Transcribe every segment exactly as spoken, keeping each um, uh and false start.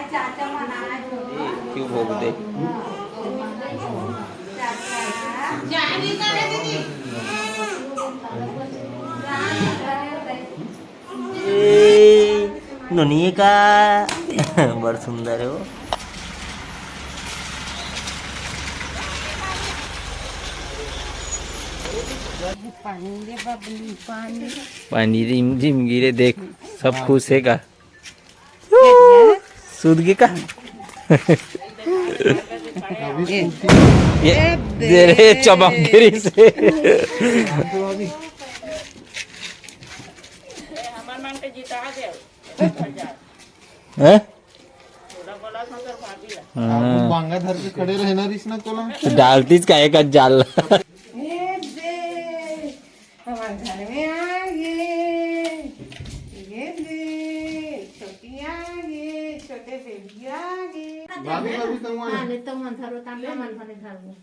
क्यों भोग दे? ए, नोनिए का बड़ सुंदर है वो। पानी रे बबली, पानी। पानी रिम झिम गिरे, देख, सब खुश है का? सूद के का? ये दे रे, चमक दे रे से। हैं? हाँ। बांगा धर के खड़े रहना रिस ना तोला। तो डालतीस का एक जाल। ये दे, हमारे घर में आ गए। ये दे, छोटी आ गई, छोटे बेबी आ गए। भाभी, भाभी, तुम आ। हाँ, ले, तुम मन धरो, तान मन भले धरो।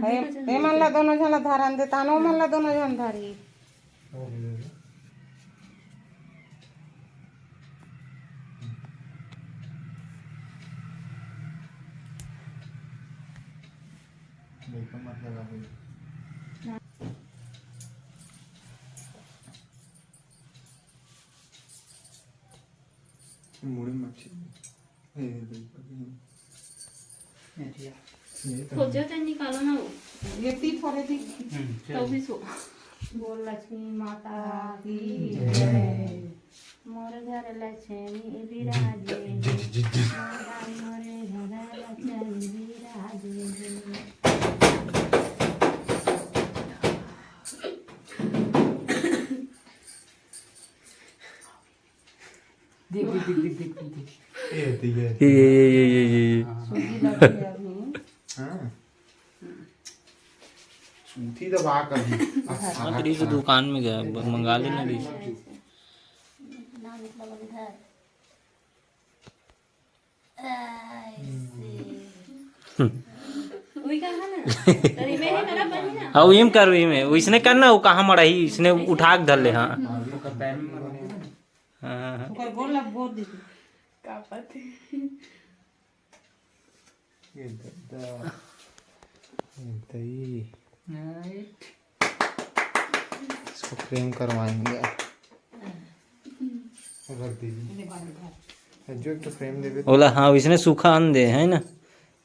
ए, ए मन ला दोनों झन ला धरन दे, तानो मन ला दोनों झन धरी। मुड़ी मच्छी। ए, देखो, ये तो खोजो तो निकालो ना वो। ये ती थोड़े दी। हम्म, चलो। तो भी सो। बोल लक्ष्मी माता की जय। मोर घर लक्ष्मी विराजे। मोर घर लक्ष्मी विराजे। देख, देख, देख। ए, तो ये। ये, ये, ये, ये, ये, ये। हाँ। सूजी लगी अभी। हाँ। सूजी दबा कर। हाँ, तो रिस दुकान में गया, ब-, मंगा लेना रिस। ना निकला लगे है। ऐसे। वही कहा ना, तरी में है मेरा बनी ना। हाँ, वही में कर, वही में। वैसने कर ना, वो कहाँ मड़ा ही, इसने उठा के धर ले, हाँ। हाँ, हाँ, हाँ। ओकर गोल ला बोर दे दे। का पता। ये दद्दा। ये दई। राइट। इसको फ्रेम करवाएंगे। रख दीजिए। जो एक तो फ्रेम देबे। ओला, हाँ, इसने सूखा आन दे, है ना?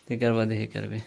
तेकर बाद ये करबे।